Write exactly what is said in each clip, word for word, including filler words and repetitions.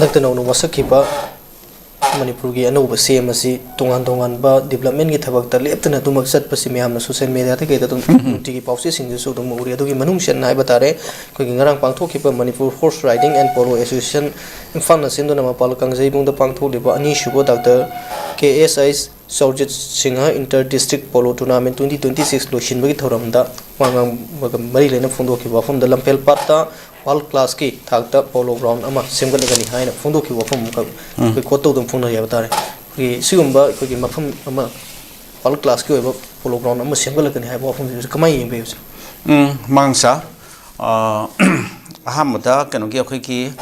ꯍꯟꯗꯛꯇ ꯅꯧꯅ ꯋꯥꯁꯛꯈꯤꯕ ꯃꯅꯤꯄꯨꯔꯒꯤ ꯑꯅꯧꯕ ꯁꯤ ꯑꯦꯝ ꯑꯁꯤ ꯇꯣꯉꯥꯟ ꯇꯣꯉꯥꯟꯕ ꯗꯤꯕ꯭ꯂꯞꯃꯦꯟꯒꯤ ꯊꯕꯛꯇ ꯂꯦꯞꯇꯅ ꯑꯗꯨꯃꯛ ꯆꯠꯄꯁꯤ ꯃꯌꯥꯝꯅ ꯁꯣꯁꯤꯌꯦꯜ ꯃꯦꯗꯤꯌꯥꯗ ꯀꯩꯗ ꯑꯗꯨꯝ ꯅꯨꯡꯇꯤꯒꯤ ꯄꯥꯎꯆꯦꯁꯤꯡꯗꯁꯨ ꯑꯗꯨꯝ ꯎꯔꯤ꯫ ꯑꯗꯨꯒꯤ ꯃꯅꯨꯡ ꯆꯟꯅ ꯍꯥꯏꯕ ꯇꯥꯔꯦ, ꯑꯩꯈꯣꯏꯒꯤ ꯉꯔꯥꯡ ꯄꯥꯡꯊꯣꯛꯈꯤꯕ Manipur horse riding and polo association ꯏꯝꯐꯥꯜꯅ ꯁꯤꯟꯗꯨꯅ ꯃꯄꯥꯜ ꯀꯥꯡꯖꯩꯕꯨꯡꯗ ꯄꯥꯡꯊꯣꯛꯂꯤꯕ ꯑꯅꯤꯁꯨꯕ ꯗꯥꯛꯇꯔ ꯀꯦ ꯑꯦꯁ ꯑꯩꯁ Chourajit Singh inter district polo tournament twenty twenty six ꯂꯣꯏꯁꯤꯟꯕꯒꯤ ꯊꯧꯔꯝꯗ ꯋꯥ ꯉꯥꯡꯕꯒ ꯃꯔꯤ ꯂꯩꯅ ꯐꯣꯡꯗꯣꯛꯈꯤꯕ ꯋꯥꯐꯝꯗ, ꯂꯝꯐꯦꯜ ꯄꯥꯠꯇ ꯋꯥꯔꯜ ꯀ꯭ꯂꯥꯁꯀꯤ ꯊꯥꯛꯇ ꯄꯣꯂꯣ ꯒ꯭ꯔꯥꯎꯟ ꯑꯃ ꯁꯦꯝꯒꯠꯂꯒꯅꯤ ꯍꯥꯏꯅ ꯐꯣꯡꯗꯣꯛꯈꯤꯕ ꯋꯥꯐꯝ ꯑꯃꯈꯛ ꯑꯩꯈꯣꯏ ꯀꯣꯠ ꯇꯧꯗꯨꯅ ꯐꯣꯡꯅꯔꯤ ꯍꯥꯏꯕ ꯇꯥꯔꯦ꯫ ꯑꯩꯈꯣꯏꯒꯤ ꯁꯤꯒꯨꯝꯕ ꯑꯩꯈꯣꯏꯒꯤ ꯃꯐꯝ ꯑꯃ, ꯋꯥꯔꯜ ꯀ꯭ꯂꯥꯁꯀꯤ ꯑꯣꯏꯕ ꯄꯣꯂꯣ ꯒ꯭ꯔꯥꯎꯟ ꯑꯃ ꯁꯦꯝꯒꯠꯂꯛꯀꯅꯤ ꯍꯥꯏꯕ ꯋꯥꯐꯝꯁꯤꯁꯨ ꯀꯃꯥꯏꯅ ꯌꯦꯡꯕꯤꯕꯁꯦ? ꯎꯝ, ꯃꯥꯡꯁꯥ, ꯑ, ꯑꯍꯥꯟꯕꯗ ꯀꯩꯅꯣꯒꯤ ꯑꯩꯈꯣꯏꯒꯤ,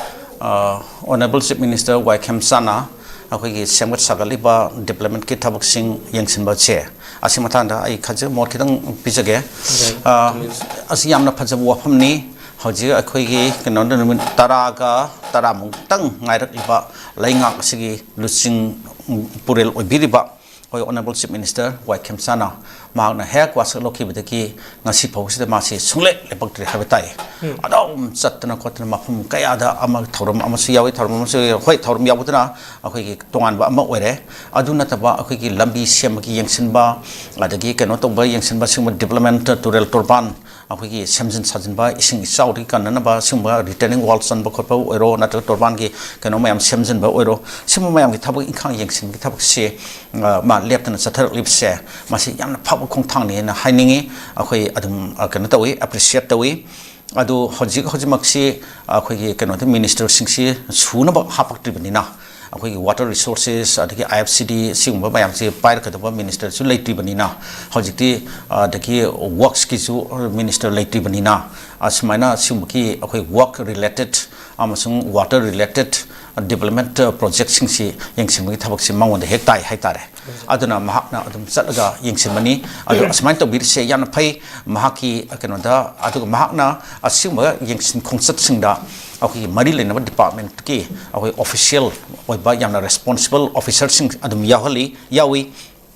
ꯑ, ꯑꯣꯅꯔꯦꯕꯜ ꯆꯤꯐ ꯃꯤꯅꯤꯁꯇꯔ ꯋꯥꯏ ꯈꯦꯝꯆꯥꯅ ꯑꯩꯈꯣꯏꯒꯤ ꯁꯦꯝꯒꯠ ꯁꯥꯒꯠꯂꯤꯕ ꯗꯤꯕ꯭ꯂꯞꯃꯦꯟꯠꯀꯤ ꯊꯕꯛꯁꯤꯡ ꯌꯦꯡꯁꯤꯟꯕꯁꯦ, ꯑꯁꯤ ꯃꯇꯥꯡꯗ ꯑꯩ ꯈꯖꯤꯛ ꯃꯣꯠ ꯈꯤꯇꯪ ꯄꯤꯖꯒꯦ꯫ ꯑ, ꯑꯁꯤ ꯌꯥꯝꯅ ꯐꯖꯕ ꯋꯥꯐꯝꯅꯤ꯫ ꯍꯧꯖꯤꯛ ꯑꯩꯈꯣꯏꯒꯤ ꯀꯩꯅꯣꯗ ꯅꯨꯃꯤꯠ ꯇꯔꯥꯒ ꯇꯔꯥꯃꯨꯛꯇꯪ ꯉꯥꯏꯔꯛꯂꯤꯕ ꯂꯩꯉꯥꯛ ꯑꯁꯤꯒꯤ ꯂꯨꯆꯤꯡ ꯄꯨꯔꯦꯜ ꯑꯣꯏꯕꯤꯔꯤꯕ ꯑꯩꯈꯣꯏ ꯑꯣꯅꯔꯦꯕꯜ ꯆꯤꯐ ꯃꯤꯅꯤꯁꯇꯔ ꯋꯥꯏ ꯈꯦꯝꯆꯥꯅ ꯃꯍꯥꯛꯅ ꯍꯦꯛ ꯋꯥꯁꯛ ꯂꯧꯈꯤꯕꯗꯒꯤ ꯉꯁꯤ ꯐꯥꯎꯕꯁꯤꯗ ꯃꯥꯁꯤ ꯁꯨꯡꯂꯦꯞ ꯂꯦꯞꯄꯛꯇ꯭ꯔꯦ ꯍꯥꯏꯕ ꯇꯥꯏ꯫ ꯑꯗꯨꯝ ꯆꯠꯇꯅ ꯈꯣꯠꯇꯅ ꯃꯐꯝ ꯀꯌꯥꯗ ꯑꯃ ꯊꯧꯔꯝ ꯑꯃꯁꯨ ꯌꯥꯎꯏ, ꯊꯧꯔꯝ ꯑꯃꯁꯨ ꯌꯥꯎꯏ꯫ ꯍꯣꯏ, ꯊꯧꯔꯝ ꯌꯥꯎꯕꯗꯨꯅ ꯑꯩꯈꯣꯏꯒꯤ ꯇꯣꯉꯥꯟꯕ ꯑꯃ ꯑꯣꯏꯔꯦ꯫ ꯑꯗꯨ ꯅꯠꯇꯕ ꯑꯩꯈꯣꯏꯒꯤ ꯂꯝꯕꯤ ꯁꯦꯝꯕꯒꯤ ꯌꯦꯡꯁꯤꯟꯕ, ꯑꯗꯒꯤ ꯀꯩꯅꯣ ꯇꯧꯕ ꯌꯦꯡꯁꯤꯟꯕ, ꯁꯤꯒꯨꯝꯕ ꯗꯤꯕ꯭ꯂꯞꯃꯦꯟꯠ, ꯇꯨꯔꯦꯜ ꯇꯣꯔꯕꯥꯟ, ꯑꯩꯈꯣꯏꯒꯤ ꯁꯦꯝꯖꯤꯟ ꯁꯥꯖꯤꯟꯕ, ꯏꯁꯤꯡ ꯏꯆꯥꯎꯗꯒꯤ ꯀꯟꯅꯅꯕ ꯁꯤꯒꯨꯝꯕ ꯔꯤꯇꯦꯅꯤꯡ ꯋꯥꯜ ꯆꯟꯕ ꯈꯣꯠꯄ ꯑꯣꯏꯔꯣ, ꯅꯠꯇ꯭ꯔꯒ ꯇꯣꯔꯕꯥꯟꯒꯤ ꯀꯩꯅꯣ ꯃꯌꯥꯝ ꯁꯦꯝꯖꯤꯟꯕ ꯑꯣꯏꯔꯣ, ꯁꯤꯒꯨꯝꯕ ꯃꯌꯥꯝꯒꯤ ꯊꯕꯛ ꯏꯪꯈꯥꯡ ꯌꯦꯡꯁꯤꯟꯕꯒꯤ ꯊꯕꯛꯁꯦ, ꯑ, ꯃꯥ ꯂꯦꯞꯇꯅ ꯆꯠꯊꯔꯛꯂꯤꯕꯁꯦ, ꯃꯁꯤ ꯌꯥꯝꯅ ꯐꯕ ꯈꯣꯡꯊꯥꯡꯅꯦꯅ ꯍꯥꯏꯅꯤꯡꯉꯤ꯫ ꯑꯩꯈꯣꯏ ꯑꯗꯨꯝ, ꯑ, ꯀꯩꯅꯣ ꯇꯧꯏ, ꯑꯦꯄ꯭ꯔꯤꯁꯤꯌꯦꯠ ꯇꯧꯏ꯫ ꯑꯗꯨ ꯍꯧꯖꯤꯛ ꯍꯧꯖꯤꯛꯃꯛꯁꯤ ꯑꯩꯈꯣꯏꯒꯤ ꯀꯩꯅꯣꯗ ꯃꯤꯅꯤꯁꯇꯔꯁꯤꯡꯁꯤ ꯁꯨꯅꯕ ꯍꯥꯞꯄꯛꯇ꯭ꯔꯤꯕꯅꯤꯅ, ꯑꯩꯈꯣꯏꯒꯤ ꯋꯥꯇꯔ ꯔꯤꯁꯣꯔꯁꯦꯁ ꯑꯗꯒꯤ ꯑꯥꯏ ꯑꯦꯐ ꯁꯤ ꯗꯤ ꯁꯤꯒꯨꯝꯕ ꯃꯌꯥꯝꯁꯤ ꯄꯥꯏꯔꯛꯀꯗꯕ ꯃꯤꯅꯤꯁꯇꯔꯁꯨ ꯂꯩꯇ꯭ꯔꯤꯕꯅꯤꯅ, ꯍꯧꯖꯤꯛꯇꯤ, ꯑꯗꯒꯤ ꯋꯥꯔꯛꯁꯀꯤꯁꯨ ꯃꯤꯅꯤꯁꯇꯔ ꯂꯩꯇ꯭ꯔꯤꯕꯅꯤꯅ, ꯑꯁꯨꯃꯥꯏꯅ ꯁꯤꯒꯨꯝꯕꯒꯤ ꯑꯩꯈꯣꯏ ꯋꯥꯔꯛ ꯔꯤꯂꯦꯇꯦꯠ ꯑꯃꯁꯨꯡ ꯋꯥꯇꯔ ꯔꯤꯂꯦꯇꯦꯠ ꯗꯤꯕ꯭ꯂꯞꯃꯦꯟꯠ ꯄ꯭ꯔꯣꯖꯦꯛꯁꯤꯡꯁꯤ ꯌꯦꯡꯁꯤꯟꯕꯒꯤ ꯊꯕꯛꯁꯤ ꯃꯉꯣꯟꯗ ꯍꯦꯛ ꯇꯥꯏ ꯍꯥꯏꯇꯥꯔꯦ꯫ ꯑꯗꯨꯅ ꯃꯍꯥꯛꯅ ꯑꯗꯨꯝ ꯆꯠꯂꯒ ꯌꯦꯡꯁꯤꯟꯕꯅꯤ꯫ ꯑꯗꯨ ꯑꯁꯨꯃꯥꯏꯅ ꯇꯧꯕꯤꯔꯤꯁꯦ ꯌꯥꯝꯅ ꯐꯩ꯫ ꯃꯍꯥꯛꯀꯤ ꯀꯩꯅꯣꯗ, ꯑꯗꯨꯒ ꯃꯍꯥꯛꯅ ꯑꯁꯤꯒꯨꯝꯕ ꯌꯦꯡꯁꯤꯟ ꯈꯣꯡꯆꯠꯁꯤꯡꯗ ꯑꯩꯈꯣꯏꯒꯤ ꯃꯔꯤ ꯂꯩꯅꯕ ꯗꯤꯄꯥꯔꯠꯃꯦꯟꯠꯀꯤ ꯑꯩꯈꯣꯏ ꯑꯣꯐꯤꯁꯤꯌꯦꯜ ꯑꯣꯏꯕ ꯌꯥꯝꯅ ꯔꯦꯁꯄꯣꯟꯁꯤꯕꯜ ꯑꯣꯐꯤꯁꯔꯁꯤꯡ ꯑꯗꯨꯝ ꯌꯥꯎꯍꯜꯂꯤ, ꯌꯥꯎꯏ꯫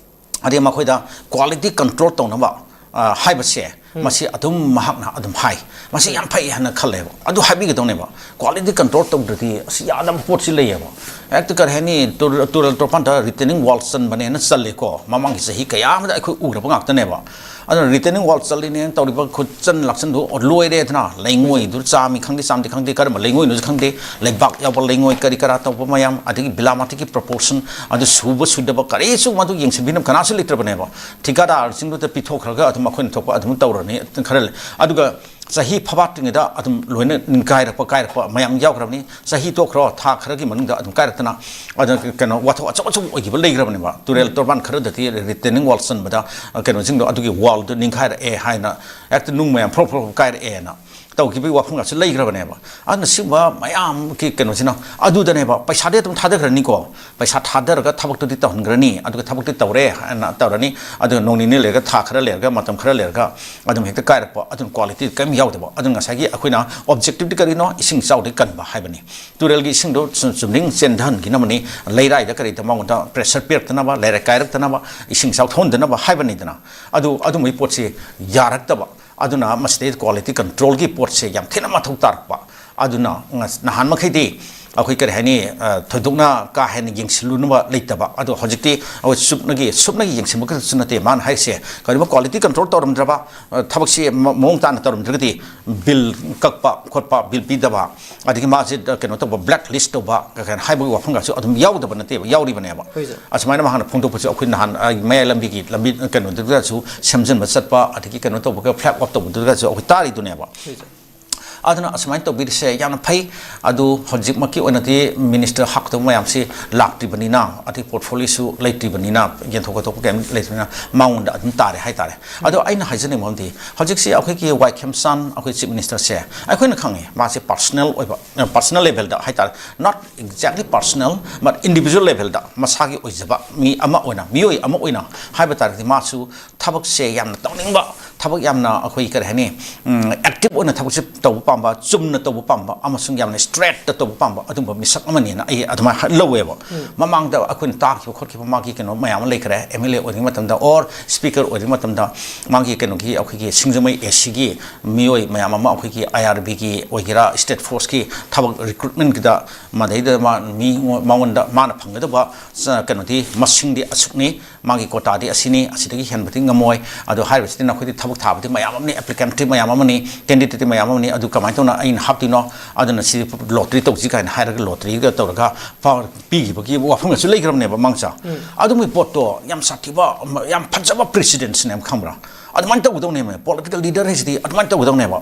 ꯑꯗꯩ ꯃꯈꯣꯏꯗ ꯀ꯭ꯋꯥꯂꯤꯇꯤ ꯀꯟꯇ꯭ꯔꯣꯜ ꯇꯧꯅꯕ, ꯑ, ꯍꯥꯏꯕꯁꯦ ꯃꯁꯤ ꯑꯗꯨꯝ ꯃꯍꯥꯛꯅ ꯑꯗꯨꯝ ꯍꯥꯏ꯫ ꯃꯁꯤ ꯌꯥꯝ ꯐꯩ ꯍꯥꯏꯅ ꯈꯜꯂꯦꯕ꯫ ꯑꯗꯨ ꯍꯥꯏꯕꯤꯒꯗꯧꯅꯦꯕ꯫ Quality control ꯇꯧꯗ꯭ꯔꯗꯤ ꯑꯁꯤ ꯌꯥꯗꯕ ꯄꯣꯠꯁꯤ ꯂꯩꯌꯦꯕ꯫ ꯍꯦꯛꯇ ꯀꯔꯤ ꯍꯥꯏꯅꯤ, ꯇꯨꯔꯦꯜ, ꯇꯨꯔꯦꯜ ꯇꯣꯔꯕꯥꯟꯗ retaining wall ꯆꯟꯕꯅꯦꯅ ꯆꯜꯂꯦꯀꯣ꯫ ꯃꯃꯥꯡꯒꯤ ꯆꯍꯤ ꯀꯌꯥ ꯑꯃꯗ ꯑꯩꯈꯣꯏ ꯎꯈ꯭ꯔꯕ ꯉꯥꯛꯇꯅꯦꯕ꯫ ꯑꯗꯨꯅ retaining wall ꯆꯜꯂꯤꯅꯦꯅ ꯇꯧꯔꯤꯕ ꯈꯨꯠꯆꯟ ꯂꯥꯛꯆꯟꯗꯨ ꯂꯣꯏꯔꯦꯗꯅ꯫ ꯂꯩꯉꯣꯏꯗꯨ ꯆꯥꯝꯃꯤ ꯈꯪꯗꯦ, ꯆꯥꯝꯗꯦ ꯈꯪꯗꯦ, ꯀꯔꯝꯕ ꯂꯩꯉꯣꯏꯅꯣꯁꯨ ꯈꯪꯗꯦ, ꯂꯩꯕꯥꯛ ꯌꯥꯎꯕ ꯂꯩꯉꯣꯏ ꯀꯔꯤ ꯀꯔꯥ ꯇꯧꯕ ꯃꯌꯥꯝ, ꯑꯗꯒꯤ ꯕꯤꯂꯥꯃꯥꯇꯤꯒꯤ proportion ꯑꯗꯨ ꯁꯨꯕ ꯁꯨꯗꯕ ꯀꯔꯤꯁꯨ ꯃꯗꯨ ꯌꯦꯡꯁꯤꯟꯕꯤꯅꯕ ꯀꯅꯥꯁꯨ ꯂꯩꯇ꯭ꯔꯕꯅꯦꯕ꯫ ꯊꯤꯀꯥꯗꯥꯔꯁꯤꯡꯗꯨꯗ ꯄꯤꯊꯣꯛꯈ꯭ꯔꯒ ꯑꯗꯨꯝ ꯑꯩꯈꯣꯏꯅ ꯊꯣꯛꯄ ꯑꯗꯨꯝ ꯇꯧꯔꯅꯤ꯫ ꯈꯔ ꯂꯩ꯫ ꯑꯗꯨꯒ ꯆꯍꯤ ꯐꯥꯕꯥꯠꯇ꯭ꯔꯤꯉꯩꯗ ꯑꯗꯨꯝ ꯂꯣꯏꯅ ꯅꯤꯡꯈꯥꯏꯔꯛꯄ, ꯀꯥꯏꯔꯛꯄ ꯃꯌꯥꯝ ꯌꯥꯎꯈ꯭ꯔꯕꯅꯤ꯫ ꯆꯍꯤ ꯇꯣꯛꯈ꯭ꯔꯣ, ꯊꯥ ꯈꯔꯒꯤ ꯃꯅꯨꯡꯗ ꯑꯗꯨꯝ ꯀꯥꯏꯔꯛꯇꯅ, ꯑꯗꯨꯅ ꯀꯩꯅꯣ, ꯋꯥꯊꯣꯛ ꯑꯆꯧ ꯑꯆꯧꯕ ꯑꯣꯏꯈꯤꯕ ꯂꯩꯈ꯭ꯔꯕꯅꯦꯕ꯫ ꯇꯨꯔꯦꯜ ꯇꯣꯔꯕꯥꯟ ꯈꯔꯗꯗꯤ retaining wall ꯆꯟꯕꯗ, ꯑ, ꯀꯩꯅꯣꯁꯤꯡꯗꯣ, ꯑꯗꯨꯒꯤ wallꯗꯨ ꯅꯤꯡꯈꯥꯏꯔꯛꯑꯦ ꯍꯥꯏꯅ, ꯍꯦꯛꯇ ꯅꯨꯡ ꯃꯌꯥꯝ ꯐ꯭ꯔꯣꯛ ꯐ꯭ꯔꯣꯛ ꯀꯥꯏꯔꯛꯑꯦꯅ ꯇꯧꯈꯤꯕꯒꯤ ꯋꯥꯐꯝꯒꯁꯨ ꯂꯩꯈ꯭ꯔꯕꯅꯦꯕ꯫ ꯑꯗꯨꯅ ꯁꯤꯒꯨꯝꯕ ꯃꯌꯥꯝꯒꯤ ꯀꯩꯅꯣꯁꯤꯅ ꯑꯗꯨꯗꯅꯦꯕ, ꯄꯩꯁꯥꯗꯤ ꯑꯗꯨꯝ ꯊꯥꯗꯈ꯭ꯔꯅꯤꯀꯣ, ꯄꯩꯁꯥ ꯊꯥꯗꯔꯒ ꯊꯕꯛꯇꯨꯗꯤ ꯇꯧꯍꯟꯈ꯭ꯔꯅꯤ, ꯑꯗꯨꯒ ꯊꯕꯛꯇꯤ ꯇꯧꯔꯦ ꯍꯥꯏꯅ ꯇꯧꯔꯅꯤ, ꯑꯗꯨꯒ ꯅꯣꯡ ꯅꯤꯅꯤ ꯂꯩꯔꯒ, ꯊꯥ ꯈꯔ ꯂꯩꯔꯒ, ꯃꯇꯝ ꯈꯔ ꯂꯩꯔꯒ ꯑꯗꯨꯝ ꯍꯦꯛꯇ ꯀꯥꯏꯔꯛꯄ, ꯑꯗꯨꯅ quality ꯀꯔꯤꯝ ꯌꯥꯎꯗꯕ꯫ ꯑꯗꯨꯅ ꯉꯁꯥꯏꯒꯤ ꯑꯩꯈꯣꯏꯅ objectiveꯗꯤ ꯀꯔꯤꯅꯣ? ꯏꯁꯤꯡ ꯏꯆꯥꯎꯗꯒꯤ ꯀꯟꯕ ꯍꯥꯏꯕꯅꯤ꯫ ꯇꯨꯔꯦꯜꯒꯤ ꯏꯁꯤꯡꯗꯣ ꯆꯨ-, ꯆꯨꯝꯗ꯭ꯔꯤꯡ ꯆꯦꯟꯊꯍꯟꯈꯤꯅꯕꯅꯤ, ꯂꯩꯔꯥꯏꯗ ꯀꯔꯤꯗ ꯃꯉꯣꯟꯗ pressure ꯄꯤꯔꯛꯇꯅꯕ, ꯂꯩꯔꯥꯏ ꯀꯥꯏꯔꯛꯇꯅꯕ, ꯏꯁꯤꯡ ꯏꯆꯥꯎ ꯊꯣꯛꯍꯟꯗꯅꯕ ꯍꯥꯏꯕꯅꯤꯗꯅ꯫ ꯑꯗꯨ, ꯑꯗꯨꯝꯕꯒꯤ ꯄꯣꯠꯁꯤ ꯌꯥꯔꯛꯇꯕ꯫ ꯑꯗꯨꯅ ꯃꯁꯤꯗꯩꯗ quality controlꯒꯤ ꯄꯣꯠꯁꯦ ꯌꯥꯝ ꯊꯤꯅ ꯃꯊꯧ ꯇꯥꯔꯛꯄ꯫ ꯑꯗꯨꯅ ꯉ-, ꯅꯍꯥꯟ ꯃꯈꯩꯗꯤ ꯑꯩꯈꯣꯏ ꯀꯔꯤ ꯍꯥꯏꯅꯤ, ꯑ, ꯊꯣꯏꯗꯣꯛꯅ ꯀꯥ ꯍꯦꯟꯅ ꯌꯦꯡꯁꯤꯜꯂꯨꯅꯕ ꯂꯩꯇꯕ꯫ ꯑꯗꯣ ꯍꯧꯖꯤꯛꯇꯤ ꯑꯩꯈꯣꯏ ꯆꯨꯞꯅꯒꯤ, ꯁꯨꯞꯅꯒꯤ ꯌꯦꯡꯁꯤꯟꯕ ꯈꯛꯇꯁꯨ ꯅꯠꯇꯦ ꯃꯥꯅ ꯍꯥꯏꯔꯤꯁꯦ꯫ ꯀꯔꯤꯒꯨꯝꯕ quality control ꯇꯧꯔꯝꯗ꯭ꯔꯕ, ꯑ, ꯊꯕꯛꯁꯤ ꯃ-, ꯃꯑꯣꯡ ꯇꯥꯅ ꯇꯧꯔꯝꯗ꯭ꯔꯒꯗꯤ bill ꯀꯛꯄ ꯈꯣꯠꯄ, bill ꯄꯤꯗꯕ, ꯑꯗꯒꯤ ꯃꯥꯁꯦ, ꯑ, ꯀꯩꯅꯣ ꯇꯧꯕ, blacklist ꯇꯧꯕ, ꯀ-, ꯀꯩꯅꯣ ꯍꯥꯏꯕꯒꯤ ꯋꯥꯐꯝꯒꯁꯨ ꯑꯗꯨꯝ ꯌꯥꯎꯗꯕ ꯅꯠꯇꯦꯕ, ꯌꯥꯎꯔꯤꯕꯅꯦꯕ꯫ ꯍꯣꯏ, ꯁꯥꯔ꯫ ꯑꯁꯨꯃꯥꯏꯅ ꯃꯍꯥꯛꯅ ꯐꯣꯡꯗꯣꯛꯄꯁꯨ ꯑꯩꯈꯣꯏ ꯅꯍꯥꯟ, ꯑ, ꯃꯌꯥꯏ ꯂꯝꯕꯤꯒꯤ ꯂꯝꯕꯤ ꯀꯩꯅꯣꯗꯨꯗꯁꯨ ꯁꯦꯝꯖꯤꯟꯕ ꯆꯠꯄ, ꯑꯗꯒꯤ ꯀꯩꯅꯣ ꯇꯧꯕꯒ flag off ꯇꯧꯕꯗꯨꯗꯁꯨ ꯑꯩꯈꯣꯏ ꯇꯥꯔꯤꯗꯨꯅꯦꯕ꯫ ꯍꯣꯏ, ꯁꯥꯔ꯫ ꯑꯗꯨꯅ ꯑꯁꯨꯃꯥꯏꯅ ꯇꯧꯕꯤꯔꯤꯁꯦ ꯌꯥꯝꯅ ꯐꯩ꯫ ꯑꯗꯨ ꯍꯧꯖꯤꯛꯃꯛꯀꯤ ꯑꯣꯏꯅꯗꯤ minister ꯍꯥꯞꯀꯗꯧꯕ ꯃꯌꯥꯝꯁꯤ ꯂꯥꯛꯇ꯭ꯔꯤꯕꯅꯤꯅ, ꯑꯗꯩ portfolioꯁꯨ ꯂꯩꯇ꯭ꯔꯤꯕꯅꯤꯅ, ꯌꯦꯟꯊꯣꯛ ꯈꯣꯠꯇꯣꯛꯄ ꯀꯩꯝ ꯂꯩꯇ꯭ꯔꯤꯕꯅꯤꯅ ꯃꯉꯣꯟꯗ ꯑꯗꯨꯝ ꯇꯥꯔꯦ ꯍꯥꯏꯇꯥꯔꯦ꯫ ꯑꯗꯣ ꯑꯩꯅ ꯍꯥꯏꯖꯅꯤꯡꯕ ꯑꯃꯗꯤ, ꯍꯧꯖꯤꯛꯁꯤ ꯑꯩꯈꯣꯏꯒꯤ ꯋꯥꯏ ꯈꯦꯝꯆꯥꯟ, ꯑꯩꯈꯣꯏ chief ministerꯁꯦ, ꯑꯩꯈꯣꯏꯅ ꯈꯪꯉꯤ ꯃꯥꯁꯦ personal ꯑꯣꯏꯕ, personal levelꯗ ꯍꯥꯏꯇꯥꯔꯦ, not exactly personal, but individual levelꯗ ꯃꯁꯥꯒꯤ ꯑꯣꯏꯖꯕ ꯃꯤ ꯑꯃ ꯑꯣꯏꯅ, ꯃꯤꯑꯣꯏ ꯑꯃ ꯑꯣꯏꯅ ꯍꯥꯏꯕ ꯇꯥꯔꯒꯗꯤ ꯃꯥꯁꯨ ꯊꯕꯛꯁꯦ ꯌꯥꯝꯅ ꯇꯧꯅꯤꯡꯕ, ꯊꯕꯛ ꯌꯥꯝꯅ ꯑꯩꯈꯣꯏ ꯀꯔꯤ ꯍꯥꯏꯅꯤ, ꯑꯦꯛꯇꯤꯚ ꯑꯣꯏꯅ ꯊꯕꯛꯁꯦ ꯇꯧꯕ ꯄꯥꯝꯕ, ꯆꯨꯝꯅ ꯇꯧꯕ ꯄꯥꯝꯕ ꯑꯃꯁꯨꯡ ꯌꯥꯝꯅ ꯁ꯭ꯇ꯭ꯔꯦꯠꯇ ꯇꯧꯕ ꯄꯥꯝꯕ ꯑꯗꯨꯝꯕ ꯃꯤꯁꯛ ꯑꯃꯅꯦꯅ ꯑꯩ ꯑꯗꯨꯃꯥꯏꯅ ꯂꯧꯋꯦꯕ꯫ ꯃꯃꯥꯡꯗ ꯑꯩꯈꯣꯏꯅ ꯇꯥꯈꯤꯕ ꯈꯣꯠꯈꯤꯕ ꯃꯥꯒꯤ ꯀꯩꯅꯣ ꯃꯌꯥꯝ ꯑꯃ ꯂꯩꯈ꯭ꯔꯦ꯫ ꯑꯦꯝ ꯑꯦꯜ ꯑꯦ ꯑꯣꯏꯔꯤꯉꯩ ꯃꯇꯝꯗ ꯑꯣꯔ ꯁ꯭ꯄꯤꯀꯔ ꯑꯣꯏꯔꯤꯉꯩ ꯃꯇꯝꯗ ꯃꯥꯒꯤ ꯀꯩꯅꯣꯒꯤ, ꯑꯩꯈꯣꯏꯒꯤ ꯁꯤꯡꯖꯃꯩ ꯑꯦ ꯁꯤꯒꯤ ꯃꯤꯑꯣꯏ ꯃꯌꯥꯝ ꯑꯃ, ꯑꯩꯈꯣꯏꯒꯤ ꯑꯥꯏ ꯑꯥꯔ ꯕꯤꯒꯤ ꯑꯣꯏꯒꯦꯔꯥ, ꯁ꯭ꯇꯦꯠ ꯐꯣꯔꯁꯀꯤ ꯊꯕꯛ ꯔꯤꯀ꯭ꯔꯨꯠꯃꯦꯟꯒꯤꯗ ꯃꯗꯩꯗ ꯃꯥ, ꯃꯤ, ꯃꯉꯣꯟꯗ ꯃꯥꯅ ꯐꯪꯒꯗꯕ ꯆ-, ꯀꯩꯅꯣꯗꯤ, ꯃꯁꯤꯡꯗꯤ ꯑꯁꯨꯛꯅꯤ, ꯃꯥꯒꯤ ꯀꯣꯇꯥꯗꯤ ꯑꯁꯤꯅꯤ, ꯑꯁꯤꯗꯒꯤ ꯍꯦꯟꯕꯗꯤ ꯉꯝꯃꯣꯏ꯫ ꯑꯗꯣ ꯍꯥꯏꯔꯤꯕꯁꯤꯗꯤ ꯅꯈꯣꯏꯗꯤ ꯊꯕꯛ ꯊꯥꯕꯗꯤ ꯃꯌꯥꯝ ꯑꯃꯅꯤ, ꯑꯦꯄ꯭ꯂꯤꯀꯦꯟꯠꯇꯤ ꯃꯌꯥꯝ ꯑꯃꯅꯤ, ꯀꯦꯟꯗꯤꯗꯦꯠꯇꯤ ꯃꯌꯥꯝ ꯑꯃꯅꯤ, ꯑꯗꯨ ꯀꯃꯥꯏꯅ ꯇꯧꯅ ꯑꯩꯅ ꯍꯥꯞꯇꯣꯏꯅꯣ? ꯑꯗꯨꯅ ꯁꯤ ꯂꯣꯇ꯭ꯔꯤ ꯇꯧꯁꯤ ꯀꯥꯏꯅ ꯍꯥꯏꯔꯒ ꯂꯣꯇ꯭ꯔꯤꯒ ꯇꯧꯔꯒ ꯄꯥ-, ꯄꯤꯈꯤꯕꯒꯤ ꯋꯥꯐꯝꯒꯁꯨ ꯂꯩꯈ꯭ꯔꯕꯅꯦꯕ ꯃꯃꯥꯡꯁꯦ꯫ ꯑꯗꯨꯒꯤ ꯄꯣꯠꯇꯣ ꯌꯥꯝ ꯁꯥꯊꯤꯕ, ꯌꯥꯝ ꯐꯖꯕ ꯄ꯭ꯔꯦꯁꯤꯗꯦꯟꯁꯅꯦꯕ, ꯈꯪꯕ꯭ꯔꯥ? ꯑꯗꯨꯃꯥꯏꯅ ꯇꯧꯒꯗꯧꯅꯦꯕ꯫ ꯄꯣꯂꯤꯇꯤꯀꯦꯜ ꯂꯤꯗꯔ ꯍꯥꯏꯁꯤꯗꯤ ꯑꯗꯨꯃꯥꯏꯅ ꯇꯧꯒꯗꯧꯅꯦꯕ꯫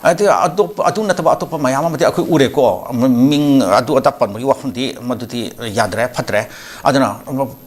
ꯍꯥꯏꯗꯤ ꯑꯇꯣꯞꯄ, ꯑꯗꯨ ꯅꯠꯇꯕ ꯑꯇꯣꯞꯄ ꯃꯌꯥꯝ ꯑꯃꯗꯤ ꯑꯩꯈꯣꯏ ꯎꯔꯦꯀꯣ꯫ ꯃ-, ꯃꯤꯡ ꯑꯗꯨ ꯑꯗꯥ ꯄꯟꯕꯒꯤ ꯋꯥꯐꯝꯗꯤ ꯃꯗꯨꯗꯤ ꯌꯥꯗ꯭ꯔꯦ, ꯐꯠꯇ꯭ꯔꯦ꯫ ꯑꯗꯨꯅ,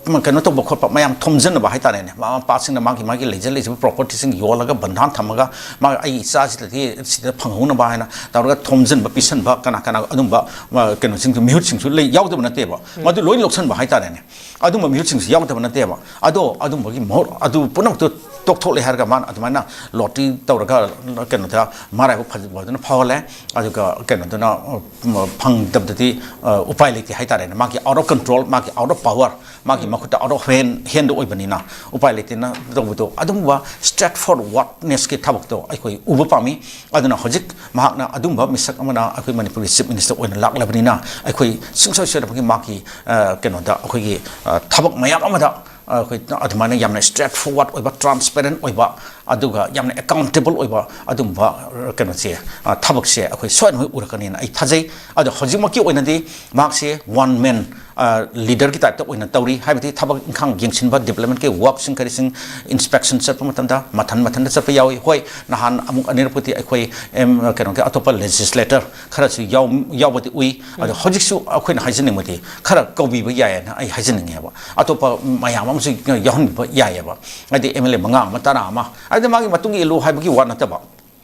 ꯃ-, ꯀꯩꯅꯣ ꯇꯧꯕ ꯈꯣꯠꯄ ꯃꯌꯥꯝ ꯊꯣꯝꯖꯤꯟꯅꯕ ꯍꯥꯏꯇꯥꯔꯦꯅꯦ꯫ ꯃꯃꯥ ꯃꯄꯥꯁꯤꯡꯅ ꯃꯥꯒꯤ, ꯃꯥꯒꯤ ꯂꯩꯖ ꯂꯩꯖꯕ ꯄ꯭ꯔꯣꯄꯔꯇꯤꯁꯤꯡ ꯌꯣꯜꯂꯒ ꯕꯟꯙꯥꯟ ꯊꯝꯃꯒ, ꯃꯥ, ꯑꯩ ꯏꯆꯥꯁꯤꯗꯗꯤ ꯁꯤꯗ ꯐꯪꯍꯧꯅꯕ ꯍꯥꯏꯅ ꯇꯧꯔꯒ ꯊꯣꯝꯖꯤꯟꯕ, ꯄꯤꯁꯟꯕ, ꯀꯅꯥ ꯀꯅꯥ ꯑꯗꯨꯝꯕ, ꯃ-, ꯀꯩꯅꯣꯁꯤꯡꯁꯨ, ꯃꯤꯍꯨꯠꯁꯤꯡꯁꯨ ꯂꯩ, ꯌꯥꯎꯗꯕ ꯅꯠꯇꯦꯕ꯫ ꯃꯗꯨ ꯂꯣꯏ ꯂꯧꯁꯟꯕ ꯍꯥꯏꯇꯥꯔꯦꯅꯦ꯫ ꯑꯗꯨꯝꯕ ꯃꯤꯍꯨꯠꯁꯤꯡꯁꯤ ꯌꯥꯎꯗꯕ ꯅꯠꯇꯦꯕ꯫ ꯑꯗꯣ ꯑꯗꯨꯝꯕꯒꯤ ꯃꯍꯨꯠ, ꯑꯗꯨ ꯄꯨꯝꯅꯃꯛꯇꯨ ꯇꯣꯛꯊꯣꯛꯂꯦ ꯍꯥꯏꯔꯒ ꯃꯥꯅ ꯑꯗꯨꯃꯥꯏꯅ ꯂꯣꯇ꯭ꯔꯤ ꯇꯧꯔꯒ ꯀꯩꯅꯣꯗ ꯃꯔꯥꯏꯕꯛ ꯐꯖꯕꯗꯨꯅ ꯐꯥꯎꯍꯜꯂꯦ꯫ ꯑꯗꯨꯒ ꯀꯩꯅꯣꯗꯨꯅ, ꯑ, ꯐꯪꯗꯕꯗꯗꯤ, ꯑ, ꯎꯄꯥꯏ ꯂꯩꯇꯦ ꯍꯥꯏꯇꯥꯔꯦꯅꯦ꯫ ꯃꯥꯒꯤ out of control, ꯃꯥꯒꯤ out of power, ꯃꯥꯒꯤ ꯃꯈꯨꯠꯇ out of hand, hand ꯑꯣꯏꯕꯅꯤꯅ ꯎꯄꯥꯏ ꯂꯩꯇꯦꯅ ꯇꯧꯕꯗꯣ꯫ ꯑꯗꯨꯒꯨꯝꯕ straightforwardnessꯀꯤ ꯊꯕꯛꯇꯣ ꯑꯩꯈꯣꯏ ꯎꯕ ꯄꯥꯝꯃꯤ꯫ ꯑꯗꯨꯅ ꯍꯧꯖꯤꯛ ꯃꯍꯥꯛꯅ ꯑꯗꯨꯝꯕ ꯃꯤꯁꯛ ꯑꯃꯅ ꯑꯩꯈꯣꯏ ꯃꯅꯤꯄꯨꯔꯒꯤ Chief Minister ꯑꯣꯏꯅ ꯂꯥꯛꯂꯕꯅꯤꯅ ꯑꯩꯈꯣꯏ ꯁꯨꯡꯁꯣꯏ ꯁꯣꯏꯗꯅꯃꯛꯀꯤ ꯃꯥꯒꯤ, ꯑ, ꯀꯩꯅꯣꯗ ꯑꯩꯈꯣꯏꯒꯤ, ꯑ, ꯊꯕꯛ ꯃꯌꯥꯝ ꯑꯃꯗ, ꯑ, ꯑꯩꯈꯣꯏ ꯑꯗꯨꯃꯥꯏꯅ ꯌꯥꯝꯅ straightforward ꯑꯣꯏꯕ, transparent ꯑꯣꯏꯕ, ꯑꯗꯨꯒ ꯌꯥꯝꯅ accountable ꯑꯣꯏꯕ ꯑꯗꯨꯝꯕ, ꯑ, ꯀꯩꯅꯣꯁꯦ, ꯑ, ꯊꯕꯛꯁꯦ ꯑꯩꯈꯣꯏ ꯁꯣꯏꯗꯅꯃꯛ ꯎꯔꯛꯀꯅꯤꯅ ꯑꯩ ꯊꯥꯖꯩ꯫ ꯑꯗꯣ ꯍꯧꯖꯤꯛꯃꯛꯀꯤ ꯑꯣꯏꯅꯗꯤ ꯃꯍꯥꯛꯁꯦ one man, ꯑ, leaderꯒꯤ typeꯇ ꯑꯣꯏꯅ ꯇꯧꯔꯤ꯫ ꯍꯥꯏꯕꯗꯤ ꯊꯕꯛ ꯏꯪꯈꯥꯡ ꯌꯦꯡꯁꯤꯟꯕ, developmentꯀꯤ workꯁꯤꯡ ꯀꯔꯤꯁꯤꯡ, inspection ꯆꯠꯄ ꯃꯇꯝꯗ ꯃꯊꯟ ꯃꯊꯟꯇ ꯆꯠꯄ ꯌꯥꯎꯏ꯫ ꯍꯣꯏ, ꯅꯍꯥꯟ ꯑꯃꯨꯛ ꯑꯅꯤꯔꯛꯄꯨꯗꯤ ꯑꯩꯈꯣꯏ, ꯑꯦꯝ, ꯀꯩꯅꯣꯒꯤ ꯑꯇꯣꯞꯄ legislator ꯈꯔꯁꯨ ꯌꯥꯎ-, ꯌꯥꯎꯕꯗꯤ ꯎꯏ꯫ ꯑꯗꯣ ꯍꯧꯖꯤꯛꯁꯨ ꯑꯩꯈꯣꯏꯅ ꯍꯥꯏꯖꯅꯤꯡꯕꯗꯤ ꯈꯔ ꯀꯧꯕꯤꯕ ꯌꯥꯏꯌꯦꯅ ꯑꯩ ꯍꯥꯏꯖꯅꯤꯡꯉꯦꯕ꯫ ꯑꯇꯣꯞꯄ ꯃꯌꯥꯝ ꯑꯃꯁꯨ ꯌꯥꯎꯍꯟꯕꯤꯕ ꯌꯥꯏꯌꯦꯕ꯫ ꯍꯥꯏꯗꯤ ꯑꯦꯝ ꯑꯦꯜ ꯑꯦ ꯃꯉꯥ ꯑꯃ, ꯇꯔꯥ ꯑꯃ, ꯍꯥꯏꯗꯤ ꯃꯥꯒꯤ ꯃꯇꯨꯡ ꯏꯜꯂꯨ ꯍꯥꯏꯕꯒꯤ ꯋꯥ ꯅꯠꯇꯕ,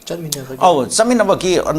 ꯆꯠꯃꯤꯟꯅꯕꯒꯤ ꯑꯧ, ꯆꯠꯃꯤꯟꯅꯕꯒꯤ ꯑ,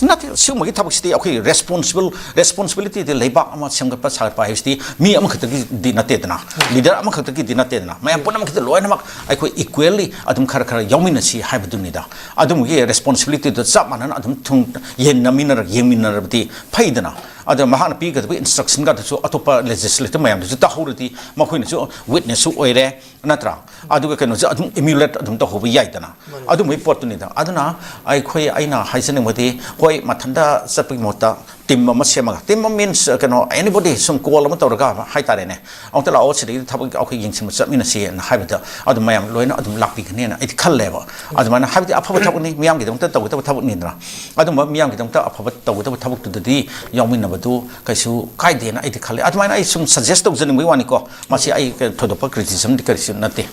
ꯅꯠꯇꯦ, ꯁꯤꯒꯨꯝꯕꯒꯤ ꯊꯕꯛꯁꯤꯗꯤ ꯑꯩꯈꯣꯏ ꯔꯦꯁꯄꯣꯟꯁꯤꯕꯜ ꯔꯦꯁꯄꯣꯟꯁꯤꯕꯤꯂꯤꯇꯤꯗꯤ ꯂꯩꯕꯥꯛ ꯑꯃ ꯁꯦꯝꯒꯠꯄ ꯁꯥꯒꯠꯄ ꯍꯥꯏꯕꯁꯤꯗꯤ ꯃꯤ ꯑꯃꯈꯛꯇꯒꯤꯗꯤ ꯅꯠꯇꯦꯗꯅ, ꯂꯤꯗꯔ ꯑꯃꯈꯛꯇꯒꯤꯗꯤ ꯅꯠꯇꯦꯗꯅ, ꯃꯌꯥꯝ ꯄꯨꯝꯅꯃꯛꯀꯤꯗ ꯂꯣꯏꯅꯃꯛ ꯑꯩꯈꯣꯏ ꯏꯀ꯭ꯋꯦꯜꯂꯤ ꯑꯗꯨꯝ ꯈꯔ ꯈꯔ ꯌꯥꯎꯃꯤꯟꯅꯁꯤ ꯍꯥꯏꯕꯗꯨꯅꯤꯗ꯫ ꯑꯗꯨꯝꯕꯒꯤ ꯔꯦꯁꯄꯣꯟꯁꯤꯕꯤꯂꯤꯇꯤꯗꯣ ꯆꯞ ꯃꯥꯟꯅꯅ ꯑꯗꯨꯝ ꯊꯨꯡ ꯌꯦꯟꯅꯃꯤꯟꯅꯔ ꯌꯦꯡꯃꯤꯟꯅꯔꯕꯗꯤ ꯐꯩꯗꯅ꯫ ꯑꯗꯣ ꯃꯍꯥꯛꯅ ꯄꯤꯒꯗꯕ ꯏꯟꯁꯇ꯭ꯔꯛꯁꯟꯒꯗꯨꯁꯨ ꯑꯇꯣꯞꯄ ꯂꯦꯖꯤꯁꯂꯦꯇꯤꯚ ꯃꯌꯥꯝꯗꯨꯁꯨ ꯇꯥꯍꯧꯔꯗꯤ ꯃꯈꯣꯏꯅꯁꯨ ꯋꯤꯠꯅꯦꯁꯁꯨ ꯑꯣꯏꯔꯦ, ꯅꯠꯇ꯭ꯔꯥ? ꯑꯗꯨꯒ ꯀꯩꯅꯣꯁꯦ ꯑꯗꯨꯝ ꯏꯃ꯭ꯌꯨꯂꯦꯠ ꯑꯗꯨꯝ ꯇꯧꯍꯧꯕ ꯌꯥꯏꯗꯅ꯫ ꯑꯗꯨꯝꯕꯒꯤ ꯄꯣꯠꯇꯨꯅꯤꯗ꯫ ꯑꯗꯨꯅ ꯑꯩꯈꯣꯏ, ꯑꯩꯅ ꯍꯥꯏꯖꯅꯤꯡꯕꯗꯤ, ꯍꯣꯏ, ꯃꯊꯟꯇ ꯆꯠꯄꯒꯤ ꯃꯍꯨꯠꯇ ꯇꯤꯝ ꯑꯃ ꯁꯦꯝꯃꯒ, ꯇꯤꯝ ꯑꯃ ꯃꯤꯟꯁ ꯀꯩꯅꯣ, ꯑꯦꯅꯤꯕꯣꯗꯤ ꯁꯨꯝ ꯀꯣꯜ ꯑꯃ ꯇꯧꯔꯒ ꯍꯥꯏꯇꯥꯔꯦꯅꯦ, ꯑꯃꯨꯛꯇ ꯂꯥꯛꯑꯣ, ꯁꯤꯗꯒꯤ ꯊꯕꯛ ꯑꯩꯈꯣꯏ ꯌꯦꯡꯁꯤꯟꯕ ꯆꯠꯃꯤꯟꯅꯁꯤꯅ ꯍꯥꯏꯕꯗ ꯑꯗꯨꯝ ꯃꯌꯥꯝ ꯂꯣꯏꯅ ꯑꯗꯨꯝ ꯂꯥꯛꯄꯤꯒꯅꯤꯅ ꯑꯩꯗꯤ ꯈꯜꯂꯦꯕ꯫ ꯑꯗꯨꯃꯥꯏꯅ, ꯍꯥꯏꯕꯗꯤ ꯑꯐꯕ ꯊꯕꯛꯅꯤ, ꯃꯤꯌꯥꯝꯒꯤꯗꯃꯛꯇ ꯇꯧꯒꯗꯕ ꯊꯕꯛꯅꯤꯗꯅ꯫ ꯑꯗꯨꯝꯕ ꯃꯤꯌꯥꯝꯒꯤꯗꯃꯛꯇ ꯑꯐꯕ ꯇꯧꯒꯗꯕ ꯊꯕꯛꯇꯨꯗꯗꯤ ꯌꯥꯎꯃꯤꯟꯅꯕꯗꯨ ꯀꯩꯁꯨ ꯀꯥꯏꯗꯦꯅ ꯑꯩꯗꯤ ꯈꯜꯂꯦ꯫ ꯑꯗꯨꯃꯥꯏꯅ ꯑꯩ ꯁꯨꯝ ꯁꯖꯦꯁ ꯇꯧꯖꯅꯤꯡꯕꯒꯤ ꯋꯥꯅꯤꯀꯣ꯫ ꯃꯁꯤ ꯑꯩ ꯀꯩ-, ꯊꯣꯏꯗꯣꯛꯄ ꯀ꯭ꯔꯤꯇꯤꯁꯤꯖꯝꯗꯤ ꯀꯔꯤꯁꯨ ꯅꯠꯇꯦ꯫